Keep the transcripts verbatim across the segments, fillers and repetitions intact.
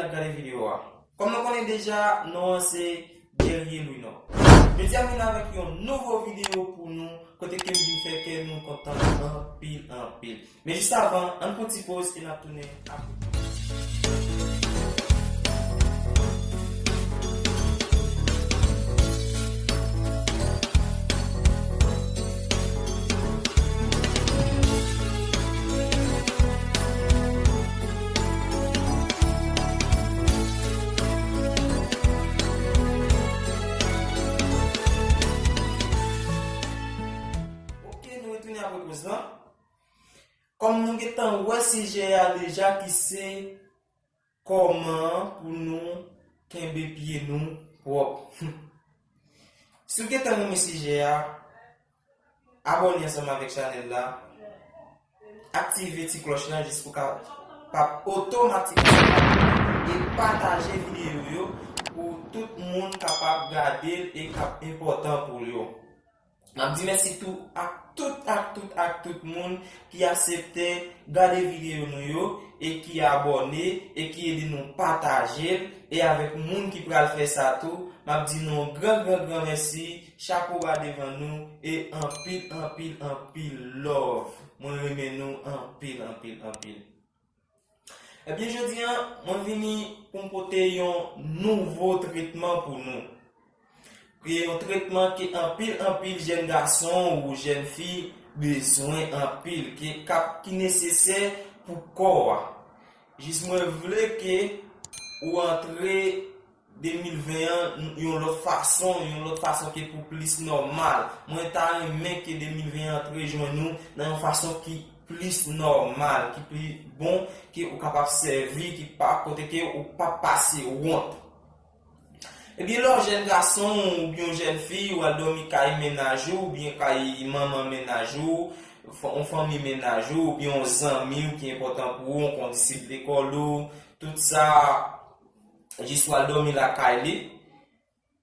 Gade videyo a. Kòm nou konnen deja, non an se Guerrier Louis Nord. Jodi a m vin avèk yon nouvo videyo pou nou, kote ke m vin fè kè nou kontan anpil, anpil. Men jis avan, ann pran ti poz e n ap tounen apre. Ok, nou retounen apre poz lan. Kòm nou gentan wè sijè a deja ki se kòman pou nou kenbe pye nou pwòp. Si w gentan renmen sijè a, abòne ansanm avèk chanèl la, aktive ti klòch lan jis pou kapab otomatikman e pataje videyo yo pou tout moun kapab gade l e k ap enpòtan pou yo. M ap di mèsi tou ak tout, ak tout, ak tout moun ki aksepte gade videyo nou yo e ki abòne e ki ede nou pataje l e avèk moun ki pral fè sa tou. M ap di nou yon gran, gran, gran mèsi. Chapo ba devan nou e anpil, anpil, anpil love. Mwen renmen nou anpil, anpil, anpil. Ebyen, jodi a, mwen vini pou m pote yon nouvo tretman pou nou. Ki yon tretman ke anpil, anpil jèn gason ou jèn fi bezwen anpil, ke, k ap, ki nesesè pou kò a. Jis mwen vle ke ou antre de mil ven an yon lòt fason, yon lòt fason ki pou plis nòmal. Mwen ta renmen ke de mil ven an antre jwenn nou nan yon fason ki plis nòmal, ki pli bon, ke ou kapab sèvi, ki pa, kote ke ou p ap pase wont. Ebyen, lè w jèn gason oubyen yon jèn fi, ou al dòmi kay mennaj ou, oubyen kay manman mennaj ou, fa-, yon fanmi mennaj ou, oubyen yon zanmi w ki enpòtan pou ou, yon kondisip lekòl ou, tout sa, jis w al dòmi lakay li.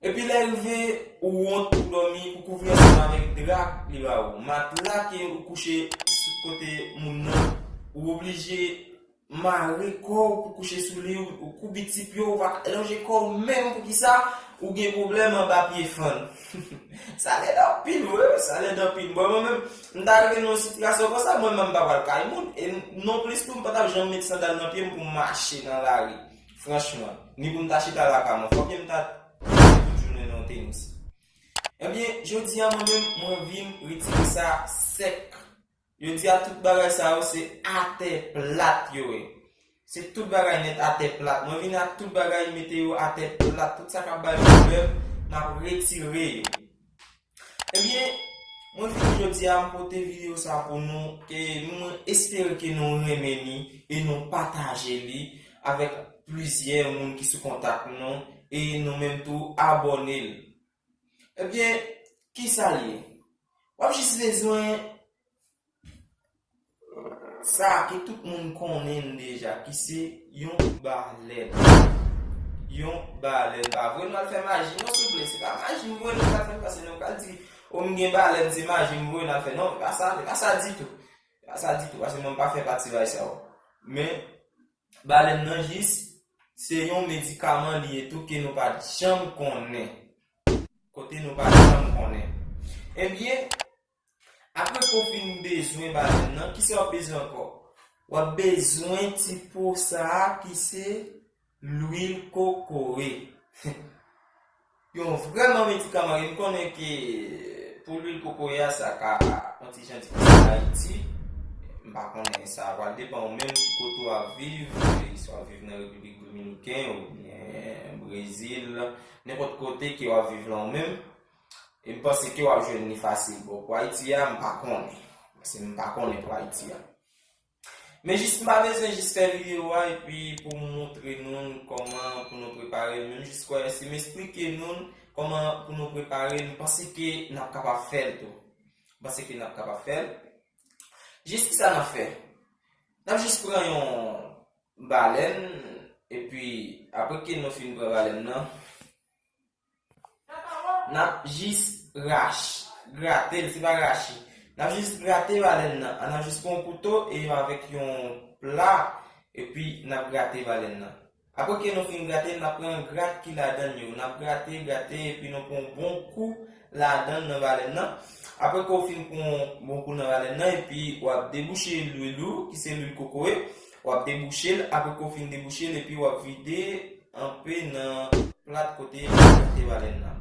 Epi lè rive, ou wont pou dòmi, pou kouvri ansanm avèk dra li ba ou. Matla ke ou kouche sou kote moun nan, ou oblije mare kò w pou kouche sou li, ou koubi ti pye w, ou pa ka lonje kò w menm. Poukisa? Ou gen pwoblèm anba pye fann. Sa lèd anpil, wi, sa lèd anpil. Bon, mwen menm, m ta rive nan yon sitiyasyon konsa, mwen menm m pa pral kay moun. E nonplis tou, m pa t ap janm met sandal nan pye m pou m mache nan lari. Franchman, ni pou m ta chita lakay mwen, fòk m ta tout jounen nan tenis. Ebyen, jodi a mwen menm, mwen vin retire sa sèk. Yo di a tout bagay sa yo se atè plat yo ye. Se tout bagay nèt atè plat. Mwen vin ak tout bagay, mete yo atè plat. Tout sa k ap bay pwoblèm, m ap retire yo. Ebyen, mwen vini jodi a, m pote videyo sa pou nou, ke mwen espere ke nou renmen li e nou pataje li avèk plizyè moun ki sou kontak nou e nou menm tou abòne l. Ebyen, kisa l ye? W ap jis bezwen sa ke tout moun konnen deja, ki se yon balèn. Yon balèn. Pa vre nou al fè maji, non, souple. Se pa maji m voye nou al fè, paske nou pral di, o, m gen balèn, se maji m voye nou al fè. Non, se pa sa, se pa sa ditou. Se pa sa ditou, paske mwen m pa fè pati bagay sa yo. Men, balèn nan jis, se yon medikaman li ye tou ke nou pa t janm konnen. Kote nou pa t janm konnen. Ebyen, apre ke w fin bezwen balèn nan, kisa w ap bezwen ankò? W ap bezwen ti po sa a ki se lwil kokoye. Yon vrèman medikaman, e m konnen ke pou lwil kokoye a, sa ka yon ti jan difisil Ayiti. M pa konnen, sa pral depann ou menm ki kote w ap viv, si w ap viv nan Repiblik Dominiken oubyen Brezil, nenpòt kote ke w ap viv la ou menm. E m panse ke w ap jwenn li fasil. Bon, pou Ayiti a, m pa konnen. Paske m pa konnen pou Ayiti a. Men jis m pa bezwen jis fè videyo a epi pou m montre nou kòman pou nou prepare l. Men m jis kwè si m esplike nou kòman pou nou prepare l, m panse ke n ap kapab fè l tou. M panse ke n ap kapab fè l. Jis kisa n ap fè? N ap jis pran yon balèn, epi apre ke nou fin pran balèn nan, n ap jis rach-, grate l, se pa rache. N ap jis grate balèn nan. N ap jis pran yon kouto e avèk yon pla, epi n ap grate balèn nan. Apre ke nou fin grate l, n ap pran grat ki ladan l yo. N ap grate, grate, epi nou pran yon bon kou ladan l nan valèn nan. Apre ke w fin pran yon bon kou nan valèn nan, epi w ap debouche lwil ou, ki se lwil kokoye, w ap debouche l, apre ke w fin debouche l, epi w ap vide anpe nan plat kote w ap grate valèn nan.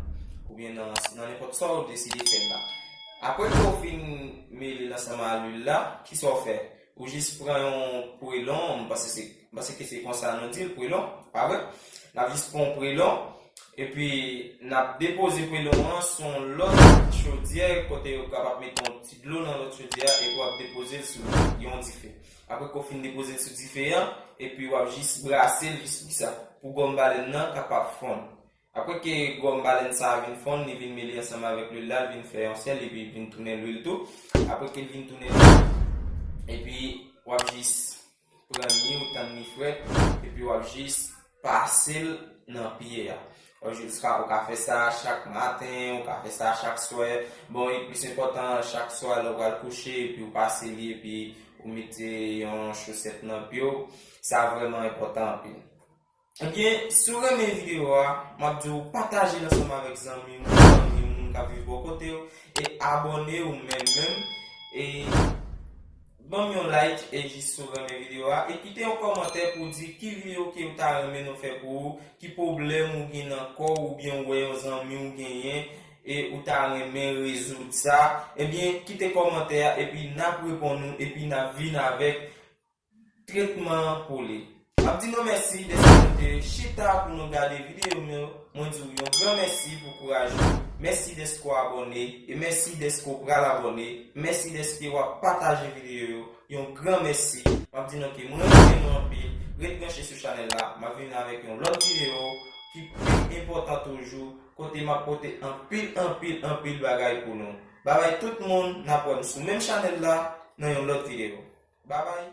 Oubyen nan, nan nenpòt sa w deside fè l la. Apre ke w fin mele l ansanm a lwil la, kisa w fè? Ou jis pran yon pwelon, m panse se, m panse ke se konsa nou di l, pwelon, pa vre? N ap jis pran yon pwelon, epi n ap depoze pwelon an sou yon lòt chodyè, kote yo kapab mete yon ti dlo nan lòt chodyè a, epi w ap depoze l sou yon dife. Apre ke w fin depoze l sou dife an, epi w ap jis brase l jis konsa, pou gòm balèn nan kapab fonn. Apre ke gòm balèn sa a vin fonn, li vin mele ansanm avèk lwil la, li vin fè yon sèl, epi li vin tounen lwil tou. Apre ke l vin tounen lwil, epi w ap jis pran ni, ou tann ni frèt, epi w ap jis pase l nan pye a. Ou jis ka, ou ka fè sa chak maten, ou ka fè sa chak swè. Bon, e plis enpòtan, chak swè lè w pral kouche, epi w pase li, epi ou mete yon chosèt nan pye w. Sa vrèman enpòtan anpil. Ebyen, si w renmen videyo a, m ap di w pataje l ansanm avèk zanmi w, zanmi w, moun k ap viv bò kote w, e abòne ou menm menm, e ban m yon like, e jis si w renmen videyo a, e kite yon kòmantè pou w di ki videyo ke w ta renmen nou fè pou ou, ki pwoblèm ou gen nan kò w, oubyen w wè yon zanmi w genyen, e ou ta renmen rezoud sa, ebyen, kite kòmantè a, epi n ap reponn ou, epi n ap vin avèk tretman pou li. M ap di nou mèsi dèske nou te chita pou nou gade videyo m yo. Mwen di w yon gran mèsi pou kouraj ou. Mèsi dèske w abòne. E mèsi dèske w pral abòne. Mèsi dèske w ap pataje videyo yo. Yon gran mèsi. M ap di nou ke mwen renmen nou anpil. Ret branche sou chanèl la. M ap vin avèk yon lòt videyo ki pi enpòtan toujou. Kote m ap pote anpil, anpil, anpil bagay pou nou. Babay tout moun. N ap wè nou sou menm chanèl la nan yon lòt videyo. Babay.